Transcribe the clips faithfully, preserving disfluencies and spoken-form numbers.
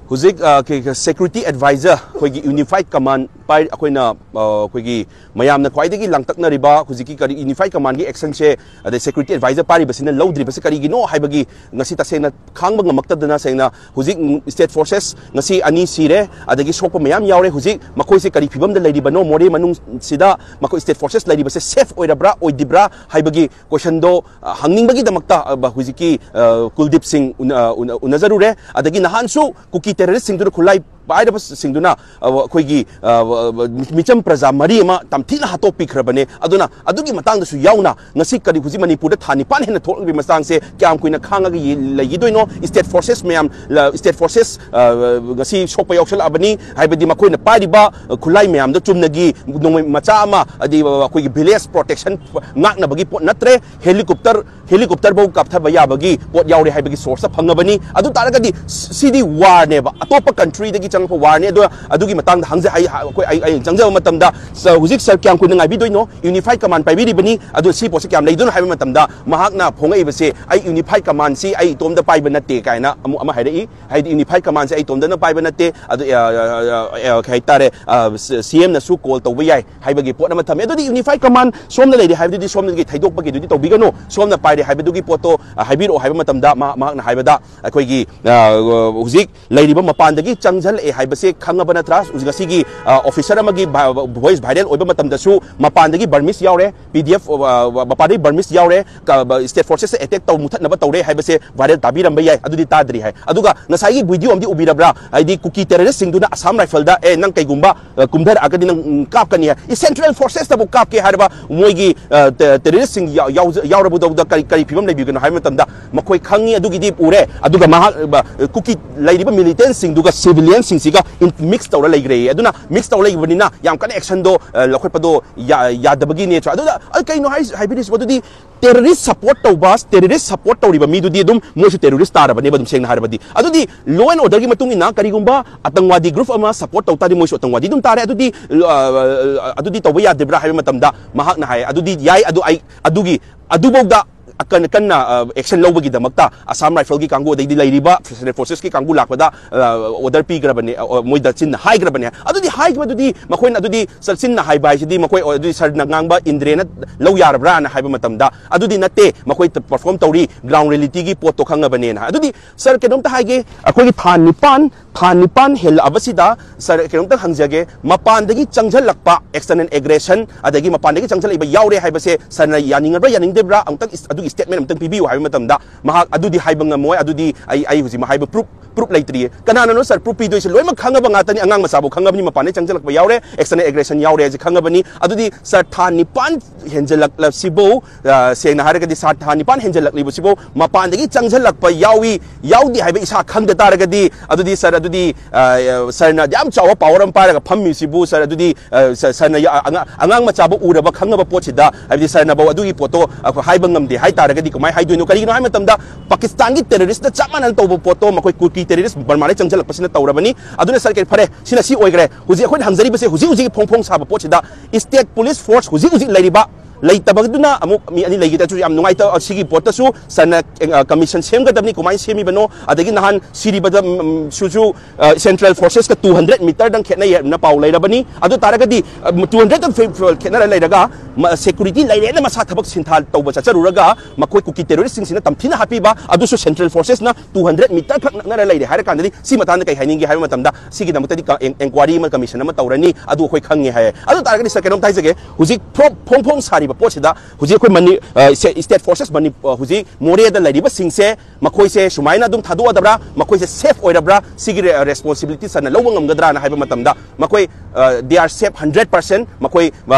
ꯍꯧꯖꯤꯛ security adviser ꯑꯩꯈꯣꯏꯒꯤ ꯌꯨꯅꯤꯐꯥꯏꯠ common ꯄꯥꯏ ꯑꯩꯈꯣꯏꯅ ꯑꯩꯈꯣꯏꯒꯤ ꯃꯌꯥꯝꯅ ꯈ꯭ꯋꯥꯏꯗꯒꯤ ꯂꯥꯡꯇꯛꯅꯔꯤꯕ ꯍꯧꯖꯤꯛꯀꯤ ꯀꯔꯤ ꯌꯨꯅꯤꯐꯥꯏꯠ ꯀꯃꯥꯟꯒꯤ ꯑꯦꯛꯁꯟꯁꯦ, ꯑꯗꯩ ꯁꯦꯀ꯭ꯌꯨꯔꯤꯇꯤ ꯑꯦꯗꯚꯥꯏꯖꯔ ꯄꯥꯏꯔꯤꯕꯁꯤꯅ ꯂꯧꯗ꯭ꯔꯤꯕꯁꯤ ꯀꯔꯤꯒꯤꯅꯣ ꯍꯥꯏꯕꯒꯤ ꯉꯁꯤ ꯇꯁꯦꯡꯅ ꯈꯥꯡꯕ ꯉꯝꯃꯛꯇꯗꯅ ꯁꯦꯡꯅ ꯍꯧꯖꯤꯛ ꯁ꯭ꯇꯦꯠ ꯐꯣꯔꯁꯦꯁ ꯉꯁꯤ ꯑꯅꯤ ꯁꯤꯔꯦ, ꯑꯗꯒꯤ ꯁꯣꯛꯄ ꯃꯌꯥꯝ ꯌꯥꯎꯔꯦ꯫ ꯍꯧꯖꯤꯛ ꯃꯈꯣꯏꯁꯦ ꯀꯔꯤ ꯐꯤꯕꯝꯗ ꯂꯩꯔꯤꯕꯅꯣ ꯃꯣꯔꯦ ꯃꯅꯨꯡꯁꯤꯗ ꯃꯈꯣꯏ ꯁ꯭ꯇꯦꯠ ꯐꯣꯔꯁꯦꯁ ꯂꯩꯔꯤꯕꯁꯦ ꯁꯦꯐ ꯑꯣꯏꯔꯕ꯭ꯔꯥ ꯑꯣꯏꯗ꯭ꯔꯤꯕ꯭ꯔꯥ ꯍꯥꯏꯕꯒꯤ ꯀꯣꯏꯁꯟꯗꯣ ꯍꯪꯅꯤꯡꯕꯒꯤꯗꯃꯛꯇ ꯍꯧꯖꯤꯛꯀꯤ ꯀꯨꯜꯗꯤꯞ ꯁꯤꯡ ꯎꯅꯖꯔꯨꯔꯦ꯫ ꯑꯗꯒꯤ ꯅꯍꯥꯟꯁꯨ ꯀꯨꯀꯤ ꯇꯦꯔꯣꯔꯤꯁꯁꯤꯡꯗꯨꯅ ꯈꯨꯠꯂꯥꯏ ꯄꯥꯏꯔꯕꯁꯤꯡꯗꯨꯅ ꯑꯩꯈꯣꯏꯒꯤ ꯃꯤꯆꯝ ꯄ꯭ꯔꯖꯥ ꯃꯔꯤ ꯑꯃ ꯇꯝꯊꯤꯅ ꯍꯥꯠꯇꯣꯛꯄꯤꯈ꯭ꯔꯕꯅꯦ꯫ ꯑꯗꯨꯅ ꯑꯗꯨꯒꯤ ꯃꯇꯥꯡꯗꯁꯨ ꯌꯥꯎꯅ ꯉꯁꯤ ꯀꯔꯤ ꯍꯧꯖꯤꯛ ꯃꯅꯤꯄꯨꯔꯗ ꯊꯥ ꯅꯤꯄꯥꯟ ꯍꯦꯟꯅ ꯊꯣꯛꯂꯛꯂꯤꯕ ꯃꯇꯥꯡꯁꯦ ꯀꯌꯥꯝ ꯀꯨꯏꯅ ꯈꯥꯡꯉꯒ ꯂꯩꯈꯤꯗꯣꯏꯅꯣ? ꯁ꯭ꯇꯦꯠ ꯐꯣꯔꯁꯦꯁ ꯃꯌꯥꯝ, ꯁ꯭ꯇꯦꯠ ꯐꯣꯔꯁꯦꯁ ꯉꯁꯤ ꯁꯣꯛꯄ ꯌꯥꯎꯁꯜꯂꯛꯑꯕꯅꯤ꯫ ꯍꯥꯏꯕꯗꯤ ꯃꯈꯣꯏꯅ ꯄꯥꯏꯔꯤꯕ ꯈꯨꯠꯂꯥꯏ ꯃꯌꯥꯝꯗꯣ ꯆꯨꯝꯅꯒꯤ ꯅꯣꯡꯃꯩ ꯃꯆꯥ ꯑꯃ, ꯑꯗꯩ ꯑꯩꯈꯣꯏꯒꯤ ꯚꯤꯂꯦꯖ ꯄ꯭ꯔꯣꯇꯦꯛꯁꯟ ꯉꯥꯛꯅꯕꯒꯤ ꯄꯣꯠ ꯅꯠꯇ꯭ꯔꯦ꯫ ꯍꯦꯂꯤꯀꯣꯞꯇꯔ ꯍꯦꯂꯤꯀꯣꯞꯇꯔꯐꯥꯎ ꯀꯥꯞꯊꯕ ꯌꯥꯕꯒꯤ ꯄꯣꯠ ꯌꯥꯎꯔꯦ ꯍꯥꯏꯕꯒꯤ ꯁꯣꯔꯁꯇ ꯐꯪꯉꯕꯅꯤ꯫ ꯑꯗꯨ ꯇꯥꯔꯒꯗꯤ ꯁꯤꯗꯤ ꯋꯥꯔꯅꯦꯕ, ꯑꯇꯣꯞꯄ ꯀꯟꯇ꯭ꯔꯤꯗꯒꯤ ꯆꯪꯉꯛꯄ ꯋꯥꯔꯅꯤ꯫ ꯑꯗꯣ ꯑꯗꯨꯒꯤ ꯃꯇꯥꯡꯗ ꯍꯪꯖ-, ꯑꯩ, ꯑꯩꯈꯣꯏ, ꯑꯩ, ꯑꯩ ꯆꯪꯖꯕ ꯃꯇꯝꯗ, ꯁ-, ꯍꯧꯖꯤꯛ ꯁꯥꯔ ꯀꯌꯥꯝ ꯀꯨꯏꯅ ꯉꯥꯏꯕꯤꯗꯣꯏꯅꯣ? ꯌꯨꯅꯤꯐꯥꯏꯠ ꯀꯃꯥꯟ ꯄꯥꯏꯕꯤꯔꯤꯕꯅꯤ, ꯑꯗꯣ ꯁꯤ ꯄꯣꯠꯁꯦ ꯀꯌꯥꯝ ꯂꯩꯗꯣꯏꯅꯣ ꯍꯥꯏꯕ ꯃꯇꯝꯗ ꯃꯍꯥꯛꯅ ꯐꯣꯡꯉꯛꯏꯕꯁꯦ, "ꯑꯩ ꯌꯨꯅꯤꯐꯥꯏꯠ ꯀꯃꯥꯟꯁꯤ ꯑꯩ ꯏꯇꯣꯝꯗ ꯄꯥꯏꯕ ꯅꯠꯇꯦ" ꯀꯥꯏꯅ ꯑꯃꯨꯛ ꯑꯃ ꯍꯥꯏꯔꯛꯏ꯫ ꯍꯥꯏꯗꯤ ꯌꯨꯅꯤꯐꯥꯏꯠ ꯀꯃꯥꯟꯁꯦ ꯑꯩ ꯏꯇꯣꯝꯗꯅ ꯄꯥꯏꯕ ꯅꯠꯇꯦ, ꯑꯗꯨ, ꯑ, ꯑ, ꯑ, ꯑ, ꯀꯩ ꯍꯥꯏꯇꯥꯔꯦ, ꯑ, ꯁꯤ-, ꯁꯤ ꯑꯦꯝꯅꯁꯨ ꯀꯣꯜ ꯇꯧꯕ ꯌꯥꯏ ꯍꯥꯏꯕꯒꯤ ꯄꯣꯠ ꯑꯃ ꯊꯝꯃꯦ꯫ ꯑꯗꯨꯗꯤ ꯌꯨꯅꯤꯐꯥꯏꯠ ꯀꯃꯥꯟ ꯁꯣꯝꯅ ꯂꯩꯔꯦ ꯍꯥꯏꯕꯗꯨꯗꯤ ꯁꯣꯝꯗꯒꯤ ꯊꯩꯗꯣꯛꯄꯒꯤꯗꯨꯗꯤ ꯇꯧꯕꯤꯒꯅꯨ, ꯁꯣꯝꯅ ꯄꯥꯏꯔꯦ ꯍꯥꯏꯕꯗꯨꯒꯤ ꯄꯣꯠꯇꯣ, ꯑ, ꯍꯥꯏꯕꯤꯔꯛꯑꯣ ꯍꯥꯏꯕ ꯃꯇꯝꯗ ꯃꯍꯥꯛ, ꯃꯍꯥꯛꯅ ꯍꯥꯏꯕꯗ ꯑꯩꯈꯣꯏꯒꯤ, ꯑ, ꯍꯧꯖꯤꯛ ꯂꯩꯔꯤꯕ ꯃꯄꯥꯟꯗꯒꯤ ꯆꯪꯁꯤꯜꯂꯛꯑꯦ ꯍꯥꯏꯕꯁꯦ ꯈꯪꯉꯕ ꯅꯠꯇ꯭ꯔꯥ? ꯉꯁꯤꯒꯤ, ꯑ, ꯑꯣꯐꯤꯁꯔ ꯑꯃꯒꯤ ꯚ-, ꯚꯣꯏꯁ ꯚꯥꯏꯔꯦꯜ ꯑꯣꯏꯕ ꯃꯇꯝꯗꯁꯨ ꯃꯄꯥꯟꯗꯒꯤ ꯕꯔꯃꯤꯁ ꯌꯥꯎꯔꯦ, ꯄꯤ ꯗꯤ ꯑꯦꯐ, ꯑ, ꯃꯄꯥꯟꯗꯒꯤ ꯕꯔꯃꯤꯁ ꯌꯥꯎꯔꯦ, ꯀ-, ꯕ-, ꯁ꯭ꯇꯦꯠ ꯐꯣꯔꯁꯦꯁ ꯑꯦꯇꯦꯛ ꯇꯧ ꯃꯨꯊꯠꯅꯕ ꯇꯧꯔꯦ ꯍꯥꯏꯕꯁꯦ ꯚꯥꯏꯔꯦꯜ ꯇꯥꯕꯤꯔꯝꯕ ꯌꯥꯏ, ꯑꯗꯨꯗꯤ ꯇꯥꯗ꯭ꯔꯤ ꯍꯥꯏ꯫ ꯑꯗꯨꯒ ꯉꯁꯥꯏꯒꯤ ꯚꯤꯗꯤꯑꯣ ꯑꯃꯗꯤ ꯎꯕꯤꯔꯕ꯭ꯔꯥ? ꯍꯥꯏꯗꯤ ꯀꯨꯀꯤ ꯇꯦꯔꯣꯔꯤꯁꯁꯤꯡꯗꯨꯅ ꯑꯁꯥꯝ ꯔꯥꯏꯐꯜꯗ, "ꯑꯦ, ꯅꯪ ꯀꯩꯒꯨꯝꯕ, ꯑ, ꯀꯨꯝꯊꯔꯛꯑꯒꯗꯤ ꯅꯪ, ꯎꯝ, ꯀꯥꯞꯀꯅꯤ" ꯍꯥꯏ꯫ ꯁꯦꯟꯇ꯭ꯔꯦꯜ ꯐꯣꯔꯁꯦꯁꯇꯕꯨ ꯀꯥꯞꯀꯦ ꯍꯥꯏꯔꯕ ꯃꯣꯏꯒꯤ, ꯑ, ꯇꯦ-, ꯇꯦꯔꯣꯔꯤꯁꯁꯤꯡ ꯌꯥꯎ-, ꯌꯥꯎ-, ꯌꯥꯎꯔꯕꯗꯧꯗ ꯀꯔꯤ, ꯀꯔꯤ ꯐꯤꯕꯝ ꯂꯩꯕꯤꯒꯅꯣ ꯍꯥꯏꯕ ꯃꯇꯝꯗ ꯃꯈꯣꯏ ꯈꯪꯉꯤ, ꯑꯗꯨꯒꯤꯗꯤ ꯎꯔꯦ꯫ ꯑꯗꯨꯒ ꯃꯍꯥꯛ, ꯑ, ꯀꯨꯀꯤ ꯂꯩꯔꯤꯕ ꯃꯤꯂꯤꯇꯦꯟꯁꯤꯡꯗꯨꯒ ꯁꯤꯚꯤꯂꯤꯌꯟꯁꯤꯡꯁꯤꯒ ꯏꯟ-, ꯃꯤꯛꯁ ꯇꯧꯔ ꯂꯩꯈ꯭ꯔꯦ꯫ ꯑꯗꯨꯅ ꯃꯤꯛꯁ ꯇꯧꯔ ꯂꯩꯕꯅꯤꯅ ꯌꯥꯝ ꯀꯟꯅ ꯑꯦꯛꯁꯟꯗꯣ, ꯑ, ꯂꯧꯈꯠꯄꯗꯣ ꯌꯥ-, ꯌꯥꯗꯕꯒꯤꯅꯦ꯫ ꯑꯗꯨꯗ, ꯑ, ꯀꯩꯅꯣ ꯍꯥꯏ-, ꯍꯥꯏꯕꯤꯔꯤꯁꯤꯕꯣ? ꯑꯗꯨꯗꯤ ꯇꯦꯔꯣꯔꯤꯁ ꯁꯄꯣꯔꯠ ꯇꯧꯕ, ꯇꯦꯔꯣꯔꯤꯁ ꯁꯄꯣꯔꯠ ꯇꯧꯔꯤꯕ ꯃꯤꯗꯨꯗꯤ ꯑꯗꯨꯝ ꯃꯣꯏꯁꯨ ꯇꯦꯔꯣꯔꯤꯁ ꯇꯥꯔꯕꯅꯦꯕ, ꯑꯗꯨꯝ ꯁꯦꯡꯅ ꯍꯥꯏꯔꯕꯗꯤ꯫ ꯑꯗꯨꯗꯤ ꯂꯣ ꯑꯦꯟ ꯑꯣꯔꯗꯔꯒꯤ ꯃꯇꯨꯡ ꯏꯟꯅ ꯀꯔꯤꯒꯨꯝꯕ ꯑꯇꯪꯋꯥꯗꯤ ꯒ꯭ꯔꯨꯞ ꯑꯃ ꯁꯄꯣꯔꯠ ꯇꯧ ꯇꯥꯔꯗꯤ ꯃꯣꯏꯁꯨ ꯑꯇꯪꯋꯥꯗꯤ ꯑꯗꯨꯝ ꯇꯥꯔꯦ꯫ ꯑꯗꯨꯗꯤ, ꯑ, ꯑꯗꯨꯗꯤ ꯇꯧꯕ ꯌꯥꯗꯕ꯭ꯔꯥ ꯍꯥꯏꯕ ꯃꯇꯝꯗ ꯃꯍꯥꯛꯅ ꯍꯥꯏ, "ꯑꯗꯨꯗꯤ ꯌꯥꯏ, ꯑꯗꯨ ꯑꯩ ꯑꯗꯨꯒꯤ, ꯑꯗꯨꯐꯥꯎꯗ ꯑꯀꯟ-, ꯀꯟꯅ, ꯑ, action ꯂꯧꯕꯒꯤꯗꯃꯛꯇ Assam Rifle ꯒꯤ ꯀꯥꯡꯕꯨ, ꯑꯗꯩꯗꯤ ꯂꯩꯔꯤꯕ Central Forces ꯀꯤ ꯀꯥꯡꯕꯨ ꯂꯥꯛꯄꯗ, ꯑ, order ꯄꯤꯈ꯭ꯔꯕꯅꯦ, ꯑ, ꯃꯣꯏꯗ ꯆꯤꯟꯅ ꯍꯥꯏꯈ꯭ꯔꯕꯅꯦ꯫ ꯑꯗꯨꯗꯤ ꯍꯥꯏꯈꯤꯕꯗꯨꯗꯤ ꯃꯈꯣꯏꯅ ꯑꯗꯨꯗꯤ ꯆ-, ꯆꯤꯟꯅ ꯍꯥꯏꯕ ꯍꯥꯏꯁꯤꯗꯤ ꯃꯈꯣꯏ ꯑꯗꯨꯗꯤ ꯁꯥꯔꯅ ꯉꯥꯡꯕ ꯏꯟꯗ꯭ꯔꯦꯅ ꯂꯧ ꯌꯥꯔꯕ꯭ꯔꯥꯅ ꯍꯥꯏꯕ ꯃꯇꯝꯗ, ꯑꯗꯨꯗꯤ ꯅꯠꯇꯦ, ꯃꯈꯣꯏ perform ꯇꯧꯔꯤ, ground reality ꯒꯤ ꯄꯣꯠꯇꯣ ꯈꯪꯉꯕꯅꯦꯅ꯫ ꯑꯗꯨꯗꯤ ꯁꯥꯔ, ꯀꯩꯅꯣꯝꯇ ꯍꯥꯏꯒꯦ, ꯑꯩꯈꯣꯏꯒꯤ ꯊꯥ ꯅꯤꯄꯥꯟ, ꯊꯥ ꯅꯤꯄꯥꯟ ꯍꯦꯜꯂꯛꯑꯕꯁꯤꯗ, ꯁꯥꯔ, ꯀꯩꯅꯣꯝꯇ ꯍꯪꯖꯒꯦ, ꯃꯄꯥꯟꯗꯒꯤ ꯆꯪꯁꯤꯜꯂꯛꯄ external aggression, ꯑꯗꯒꯤ ꯃꯄꯥꯟꯗꯒꯤ ꯆꯪꯁꯤꯜꯂꯛꯏꯕ ꯌꯥꯎꯔꯦ ꯍꯥꯏꯕꯁꯦ ꯁꯥꯔꯅ ꯌꯥꯅꯤꯡꯉꯕ꯭ꯔꯥ, ꯌꯥꯅꯤꯡꯗꯕ꯭ꯔꯥ? ꯑꯃꯨꯛꯇꯪ ꯏꯁ-, ꯑꯗꯨꯒꯤ statement ꯑꯃꯨꯛꯇꯪ ꯄꯤꯕꯤꯌꯨ ꯍꯥꯏꯕ ꯃꯇꯝꯗ, ꯃꯍꯥꯛ ꯑꯗꯨꯗꯤ ꯍꯥꯏꯕ ꯉꯝꯃꯣꯏ, ꯑꯗꯨꯗꯤ ꯑꯩ, ꯑꯩ ꯍꯧꯖꯤꯛ ꯍꯥꯏꯕ proof, proof ꯂꯩꯇ꯭ꯔꯤꯌꯦ꯫ ꯀꯅꯥꯅꯅꯣ ꯁꯥꯔ proof ꯄꯤꯗꯣꯏꯁꯦ? ꯂꯣꯏꯅꯃꯛ ꯈꯪꯉꯕ ꯉꯥꯛꯇꯅꯤ, ꯑꯉꯥꯡ ꯃꯆꯥꯕꯨ ꯈꯪꯉꯕꯅꯤ, ꯃꯄꯥꯟꯗꯒꯤ ꯆꯪꯁꯤꯜꯂꯛꯄ ꯌꯥꯎꯔꯦ, external aggression ꯌꯥꯎꯔꯦ ꯍꯥꯏꯁꯦ ꯈꯪꯉꯕꯅꯤ꯫ ꯑꯗꯨꯗꯤ ꯁꯥꯔ, ꯊꯥ ꯅꯤꯄꯥꯟ ꯍꯦꯟꯖꯜꯂꯛꯂꯕꯁꯤꯕꯨ, ꯑ, ꯁꯦꯡꯅ ꯍꯥꯏꯔꯒꯗꯤ ꯁꯥꯔ, ꯊꯥ ꯅꯤꯄꯥꯟ ꯍꯦꯟꯖꯜꯂꯛꯂꯤꯕꯁꯤꯕꯨ ꯃꯄꯥꯟꯗꯒꯤ ꯆꯪꯁꯤꯜꯂꯛꯄ ꯌꯥꯎꯏ, ꯌꯥꯎꯗꯦ ꯍꯥꯏꯕ ꯏꯁꯥ ꯈꯪꯗ ꯇꯥꯔꯒꯗꯤ, ꯑꯗꯨꯗꯤ ꯁꯥꯔ, ꯑꯗꯨꯗꯤ, ꯑ, ꯁꯥꯔꯅ ꯌꯥꯝ ꯆꯥꯎꯕ power ꯑꯃ ꯄꯥꯏꯔꯒ ꯐꯝꯃꯤꯁꯤꯕꯨ ꯁꯥꯔ, ꯑꯗꯨꯗꯤ, ꯑ, ꯁꯥ-, ꯁꯥꯔꯅ ꯌꯥ-, ꯑꯉꯥ-, ꯑꯉꯥꯡ ꯃꯆꯥꯕꯨ ꯎꯔꯕ ꯈꯪꯉꯕ ꯄꯣꯠꯁꯤꯗ, ꯍꯥꯏꯕꯗꯤ ꯁꯥꯔꯅꯐꯧ ꯑꯗꯨꯒꯤ ꯄꯣꯠꯇꯣ ꯑꯩꯈꯣꯏ ꯍꯥꯏꯕ ꯉꯝꯗꯦ ꯍꯥꯏ ꯇꯥꯔꯒꯗꯤ ꯀꯃꯥꯏꯅ ꯍꯥꯏꯗꯣꯏꯅꯣ? ꯀꯔꯤꯒꯤꯅꯣ ꯍꯥꯏꯕ ꯃꯇꯝꯗ ꯄꯥꯀꯤꯁꯇꯥꯟꯒꯤ terrorist ꯅ ꯆꯞ ꯃꯥꯟꯅꯅ ꯇꯧꯕ ꯄꯣꯠꯇꯣ ꯃꯈꯣꯏ ꯀꯨꯀꯤ terrorist ꯕꯔꯃꯥꯗꯒꯤ ꯆꯪꯁꯤꯜꯂꯛꯄꯁꯤꯅ ꯇꯧꯔꯕꯅꯤ꯫ ꯑꯗꯨꯅ ꯁꯥꯔ, ꯀꯩ, ꯐꯔꯦ, ꯁꯤꯅ ꯁꯤ ꯑꯣꯏꯈ꯭ꯔꯦ꯫ ꯍꯧꯖꯤꯛ ꯑꯩꯈꯣꯏꯅ ꯍꯪꯖꯔꯤꯕꯁꯦ ꯍꯧꯖꯤꯛ ꯍꯧꯖꯤꯛ ꯐꯣꯡ ꯐꯣꯡ ꯁꯥꯕ ꯄꯣꯠꯁꯤꯗ state police force ꯍꯧꯖꯤꯛ ꯍꯧꯖꯤꯛ ꯂꯩꯔꯤꯕ, ꯂꯩꯇꯕꯗꯨꯅ ꯑꯃꯨꯛ ꯃꯤ ꯑꯅꯤ ꯂꯩꯈꯤꯗ꯭ꯔꯁꯨ ꯌꯥꯝ ꯅꯨꯡꯉꯥꯏꯇꯕ꯫ ꯁꯤꯒꯤ ꯄꯣꯠꯇꯁꯨ ꯁꯥꯔꯅ, ꯑ, commission ꯁꯦꯝꯒꯗꯕꯅꯤ, ꯀꯃꯥꯏꯅ ꯁꯦꯝꯃꯤꯕꯅꯣ, ꯑꯗꯒꯤ ꯅꯍꯥꯟ ꯁꯤꯔꯤꯕꯗ, ꯎꯝ, ꯁꯨꯁꯨ, ꯑ, Central Forces ꯀ two hundred meter ꯗꯪ ꯈꯦꯠꯅꯩ ꯍꯥꯏꯅ ꯄꯥꯎ ꯂꯩꯔꯕꯅꯤ꯫ ꯑꯗꯨ ꯇꯥꯔꯒꯗꯤ, ꯑ, two hundred ꯈꯦꯠꯅꯔ ꯂꯩꯔꯒ, ꯃ-, security ꯂꯩꯔꯦꯅ ꯃꯁꯥ ꯊꯕꯛ ꯁꯤꯟꯊꯥ ꯇꯧꯕ ꯆꯠꯆꯔꯨꯔꯒ ꯃꯈꯣꯏ ꯀꯨꯀꯤ terrorist ꯁꯤꯡꯁꯤꯅ ꯇꯝꯊꯤꯅ ꯍꯥꯠꯄꯤꯕ, ꯑꯗꯨꯁꯨ Central Forces ꯅ two hundred meter ꯈꯛ ꯅꯛꯅꯔ ꯂꯩꯔꯦ ꯍꯥꯏꯔ ꯀꯥꯟꯗꯗꯤ ꯁꯤ ꯃꯇꯥꯡꯗ ꯀꯩ ꯍꯥꯏꯅꯤꯡꯒꯦ ꯍꯥꯏꯕ ꯃꯇꯝꯗ, ꯁꯤꯒꯤꯗꯃꯛꯇꯗꯤ ꯀ-, en-, enquiry ꯑꯃ, commission ꯑꯃ ꯇꯧꯔꯅꯤ, ꯑꯗꯨ ꯑꯩꯈꯣꯏ ꯈꯪꯉꯦ ꯍꯥꯏꯌꯦ꯫ ꯑꯗꯨ ꯇꯥꯔꯒꯗꯤ ꯁꯥꯔ, ꯀꯩꯅꯣꯝꯇ ꯍꯥꯏꯖꯒꯦ, ꯍꯧꯖꯤꯛ ꯐ꯭ꯔꯣ-, ꯐꯣꯡ ꯐꯣꯡ ꯁꯥꯔꯤꯕ ꯄꯣꯠꯁꯤꯗ ꯍꯧꯖꯤꯛ ꯑꯩꯈꯣꯏ ꯃꯅꯤ-, ꯑ, ꯁꯦ-, state forces ꯃꯅꯤ-, ꯑ, ꯍꯧꯖꯤꯛ ꯃꯣꯔꯦꯗ ꯂꯩꯔꯤꯕꯁꯤꯡꯁꯦ ꯃꯈꯣꯏꯁꯦ ꯁꯨꯃꯥꯏꯅ ꯑꯗꯨꯝ ꯊꯥꯗꯣꯛꯑꯗꯕ꯭ꯔꯥ, ꯃꯈꯣꯏꯁꯦ safe ꯑꯣꯏꯔꯕ꯭ꯔꯥ, ꯁꯤꯒꯤ ꯔꯦ-, responsibility ꯁꯥꯔꯅ ꯂꯧꯕ ꯉꯝꯒꯗ꯭ꯔꯥꯅ ꯍꯥꯏꯕ ꯃꯇꯝꯗ, ꯃꯈꯣꯏ, ꯑ, they are safe hundred percent꯫ ꯃꯈꯣꯏ, ꯑ,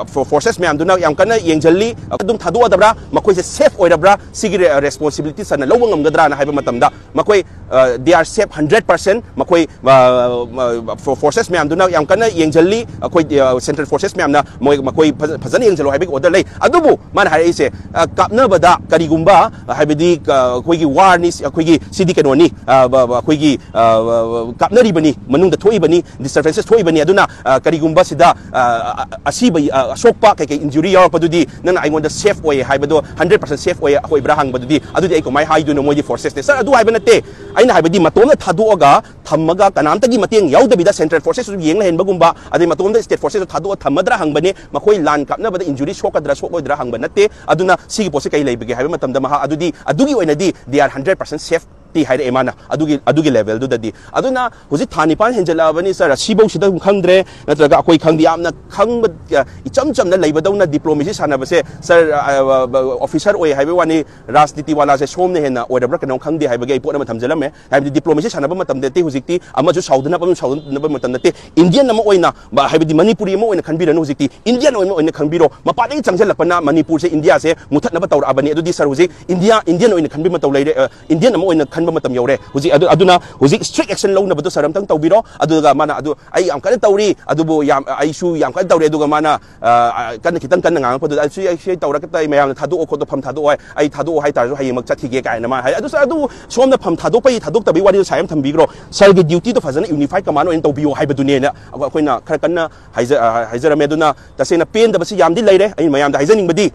ꯑ, ꯐꯣ-, forces ꯃꯌꯥꯝꯗꯨꯅ ꯌꯥꯝ ꯀꯟꯅ ꯌꯦꯡꯁꯤꯜꯂꯤ꯫ ꯑꯗꯨꯝ ꯊꯥꯗꯣꯛꯑꯗꯕ꯭ꯔꯥ, ꯃꯈꯣꯏꯁꯦ safe ꯑꯣꯏꯔꯕ꯭ꯔꯥ, ꯁꯤꯒꯤ ꯔꯦ-, responsibility ꯁꯥꯔꯅ ꯂꯧꯕ ꯉꯝꯒꯗ꯭ꯔꯥꯅ ꯍꯥꯏꯕ ꯃꯇꯝꯗ, ꯃꯈꯣꯏ, ꯑ, they are safe hundred percent꯫ ꯃꯈꯣꯏ, ꯑ, ꯑ, ꯐꯣ-, forces ꯃꯌꯥꯝꯗꯨꯅ ꯌꯥꯝ ꯀꯟꯅ ꯌꯦꯡꯁꯤꯜꯂꯤ꯫ ꯑꯩꯈꯣꯏ, ꯑ, Central Forces ꯃꯌꯥꯝꯅ ꯃꯣꯏ, ꯃꯈꯣꯏ ꯐꯖ-, ꯐꯖꯅ ꯌꯦꯡꯁꯤꯜꯂꯣ ꯍꯥꯏꯕꯒꯤ order ꯂꯩ꯫ ꯑꯗꯨꯕꯨ ꯃꯥꯅ ꯍꯥꯏꯔꯛꯏꯁꯦ, ꯑ, ꯀꯥꯞꯅꯕꯗ ꯀꯔꯤꯒꯨꯝꯕ, ꯑ, ꯍꯥꯏꯕꯗꯤ, ꯑ, ꯑꯩꯈꯣꯏꯒꯤ war ꯅꯤ, ꯑꯩꯈꯣꯏꯒꯤ ꯁꯤꯗꯤ ꯀꯩꯅꯣꯅꯤ, ꯑ, ꯕ-, ꯕ-, ꯑꯩꯈꯣꯏꯒꯤ, ꯑ, ꯕ-, ꯕ-, ꯀꯥꯞꯅꯔꯤꯕꯅꯤ, ꯃꯅꯨꯡꯗ ꯊꯣꯛꯏꯕꯅꯤ, disturbances ꯊꯣꯛꯏꯕꯅꯤ꯫ ꯑꯗꯨꯅ, ꯑ, ꯀꯔꯤꯒꯨꯝꯕ ꯁꯤꯗ, ꯑ, ꯑ, ꯑꯁꯤꯕ, ꯑ, ꯁꯣꯛꯄ ꯀꯩꯀꯩ ꯏꯟꯖꯨꯔꯤ ꯌꯥꯎꯔꯛꯄꯗꯨꯗꯤ ꯅꯪꯅ ꯑꯩꯉꯣꯟꯗ ꯁꯦꯐ ꯑꯣꯏꯌꯦ ꯍꯥꯏꯕꯗꯣ, ꯍꯟꯗ꯭ꯔꯦꯠ ꯄꯥꯔꯁꯦꯟ ꯁꯦꯐ ꯑꯣꯏꯌꯦ ꯑꯣꯏꯕ꯭ꯔꯥ ꯍꯪꯕꯗꯨꯗꯤ, ꯑꯗꯨꯗꯤ ꯑꯩ ꯀꯃꯥꯏꯅ ꯍꯥꯏꯗꯣꯏꯅꯣ? ꯃꯣꯏꯗꯤ ꯐꯣꯔꯁꯦꯁꯅꯦ꯫ ꯁꯥꯔ, ꯑꯗꯨ ꯍꯥꯏꯕ ꯅꯠꯇꯦ꯫ ꯑꯩꯅ ꯍꯥꯏꯕꯗꯤ ꯃꯇꯣꯝꯗ ꯊꯥꯗꯣꯛꯑꯒ ꯊꯝꯃꯒ ꯀꯅꯥꯝꯇꯒꯤ ꯃꯇꯦꯡ ꯌꯥꯎꯗꯕꯤꯗ ꯁꯦꯟꯇ꯭ꯔꯦꯜ ꯐꯣꯔꯁꯦꯁꯁꯨ ꯌꯦꯡ ꯂꯩꯍꯟꯕꯒꯨꯝꯕ, ꯑꯗꯩ ꯃꯇꯣꯝꯗ ꯁ꯭ꯇꯦꯠ ꯐꯣꯔꯁꯦꯁꯁꯨ ꯊꯥꯗꯣꯛꯑ ꯊꯝꯃꯗ꯭ꯔꯥ ꯍꯪꯕꯅꯦ꯫ ꯃꯈꯣꯏ ꯂꯥꯟ ꯀꯥꯞꯅꯕꯗ ꯏꯟꯖꯨꯔꯤ ꯁꯣꯛꯀꯗ꯭ꯔꯥ ꯁꯣꯛꯂꯣꯏꯗ꯭ꯔꯥ ꯍꯪꯕ ꯅꯠꯇꯦ꯫ ꯑꯗꯨꯅ ꯁꯤꯒꯤ ꯄꯣꯠꯁꯦ ꯀꯩ ꯂꯩꯕꯒꯦ ꯍꯥꯏꯕ ꯃꯇꯝꯗ ꯃꯍꯥꯛ ꯑꯗꯨꯗꯤ, ꯑꯗꯨꯒꯤ ꯑꯣꯏꯅꯗꯤ they are hundred percent safety ꯍꯥꯏꯔꯛꯑꯦ ꯃꯥꯅ ꯑꯗꯨꯒꯤ, ꯑꯗꯨꯒꯤ ꯂꯦꯚꯦꯜꯗꯨꯗꯗꯤ꯫ ꯑꯗꯨꯅ ꯍꯧꯖꯤꯛ ꯊꯥ ꯅꯤꯄꯥꯟ ꯍꯦꯟꯖꯜꯂꯛꯑꯕꯅꯤ ꯁꯥꯔ, ꯁꯤꯐꯧꯁꯤꯗ ꯑꯗꯨꯝ ꯈꯪꯗ꯭ꯔꯦ, ꯅꯠꯇ꯭ꯔꯒ ꯑꯩꯈꯣꯏ ꯈꯪꯗꯦ, ꯌꯥꯝꯅ ꯈꯪꯕ, ꯑ, ꯏꯆꯝ ꯆꯝꯅ ꯂꯩꯕꯗꯧꯅ ꯗꯤꯄ꯭ꯂꯣꯃꯦꯁꯤ ꯁꯥꯟꯅꯕꯁꯦ ꯁꯥꯔ, ꯑ, ꯑ, ꯑ, ꯑꯣꯐꯤꯁꯔ ꯑꯣꯏ ꯍꯥꯏꯕꯒꯤ ꯋꯥꯅꯤ, ꯔꯥꯖꯅꯤꯇꯤ ꯋꯥꯂꯥꯁꯦ ꯁꯣꯝꯅ ꯍꯦꯟꯅ ꯑꯣꯏꯔꯕ꯭ꯔꯥ ꯀꯩꯅꯣꯝ ꯈꯪꯗꯦ ꯍꯥꯏꯕꯒꯤ ꯑꯩ ꯄꯣꯠ ꯑꯃ ꯊꯝꯖꯜꯂꯝꯃꯦ꯫ ꯍꯥꯏꯕꯗꯤ ꯗꯤꯄ꯭ꯂꯣꯃꯦꯁꯤ ꯁꯥꯟꯅꯕ ꯃꯇꯝꯗ ꯅꯠꯇꯦ ꯍꯧꯖꯤꯛꯇꯤ, ꯑꯃꯁꯨ ꯁꯥꯎꯗꯅꯕ, ꯑꯃꯁꯨ ꯁꯥꯎꯗꯅꯕ ꯃꯇꯝ ꯅꯠꯇꯦ꯫ ꯏꯟꯗꯤꯌꯟ ꯑꯃ ꯑꯣꯏꯅ, ꯕ-, ꯍꯥꯏꯕꯗꯤ ꯃꯅꯤꯄꯨꯔꯤ ꯑꯃ ꯑꯣꯏꯅ ꯈꯟꯕꯤꯔꯅꯨ ꯍꯧꯖꯤꯛꯇꯤ, ꯏꯟꯗꯤꯌꯟ ꯑꯃ ꯑꯣꯏꯅ ꯈꯟꯕꯤꯔꯣ꯫ ꯃꯄꯥꯟꯗꯒꯤ ꯆꯪꯁꯤꯜꯂꯛꯄꯅ ꯃꯅꯤꯄꯨꯔꯁꯦ, ꯏꯟꯗꯤꯌꯥꯁꯦ ꯃꯨꯊꯠꯅꯕ ꯇꯧꯔꯛꯑꯕꯅꯤ꯫ ꯑꯗꯨꯗꯤ ꯁꯥꯔ, ꯍꯧꯖꯤꯛ ꯏꯟꯗꯤꯌꯥ, ꯏꯟꯗꯤꯌꯟ ꯑꯣꯏꯅ ꯈꯟꯕ ꯃꯇꯧ ꯂꯩꯔꯦ, ꯑ, ꯏꯟꯗꯤꯌꯟ ꯑꯃ ꯑꯣꯏꯅ ꯈꯟꯕ ꯃꯇꯝ ꯌꯧꯔꯦ ꯍꯧꯖꯤꯛ꯫ ꯑꯗꯨ, ꯑꯗꯨꯅ ꯍꯧꯖꯤꯛ ꯏꯁꯇ꯭ꯔꯤꯛ ꯑꯦꯛꯁꯟ ꯂꯧꯅꯕꯗꯣ ꯁꯥꯔ ꯑꯝꯇꯪ ꯇꯧꯕꯤꯔꯣ꯫ ꯑꯗꯨꯒ ꯃꯥꯅ, "ꯑꯗꯨ ꯑꯩ ꯌꯥꯝ ꯀꯟꯅ ꯇꯧꯔꯤ, ꯑꯗꯨꯕꯨ ꯌꯥꯝ, ꯑꯩꯁꯨ ꯌꯥꯝ ꯀꯟꯅ ꯇꯧꯔꯤ", ꯑꯗꯨꯒ ꯃꯥꯅ, ꯑ, ꯑ, ꯀꯟꯅ, ꯈꯤꯇꯪ ꯀꯟꯅ ꯉꯥꯡꯉꯛꯄꯗꯨꯗ, "ꯑꯩꯁꯨ, ꯑꯩ ꯁꯤ ꯇꯧꯔꯒ ꯑꯩ ꯃꯌꯥꯝꯅ ꯊꯥꯗꯣꯛꯑꯣ ꯈꯣꯠꯇꯣ, ꯐꯝ ꯊꯥꯗꯣꯛꯑꯣ ꯍꯥꯏ, ꯑꯩ ꯊꯥꯗꯣꯛꯑꯣ ꯍꯥꯏꯇꯥꯔꯁꯨ ꯍꯌꯦꯡꯃꯛ ꯆꯠꯈꯤꯒꯦ" ꯀꯥꯏꯅ ꯃꯥ ꯍꯥꯏ꯫ ꯑꯗꯨ ꯁꯥꯔ, ꯑꯗꯨ ꯁꯣꯝꯅ ꯐꯝ ꯊꯥꯗꯣꯛꯄꯒꯤ ꯊꯥꯗꯣꯛꯇꯕꯒꯤ ꯋꯥꯔꯤꯗꯣ ꯁꯥꯔ ꯑꯃ ꯊꯝꯕꯤꯈ꯭ꯔꯣ꯫ ꯁꯥꯔꯒꯤ ꯗ꯭ꯌꯨꯇꯤꯗꯣ ꯐꯖꯅ ꯌꯨꯅꯤꯐꯥꯏ ꯀꯃꯥꯟ ꯑꯣꯏꯅ ꯇꯧꯕꯤꯌꯣ ꯍꯥꯏꯕꯗꯨꯅꯦꯅ ꯑꯩꯈꯣꯏꯅ ꯈꯔ ꯀꯟꯅ ꯍꯥꯏꯖ-, ꯑ, ꯍꯥꯏꯖꯔꯝꯃꯦ꯫ ꯑꯗꯨꯅ ꯇꯁꯦꯡꯅ ꯄꯦꯟꯗꯕꯁꯤ ꯌꯥꯝꯗꯤ ꯂꯩꯔꯦ꯫ ꯑꯩꯅ ꯃꯌꯥꯝꯗ ꯍꯥꯏꯖꯅꯤꯡꯕꯗꯤ,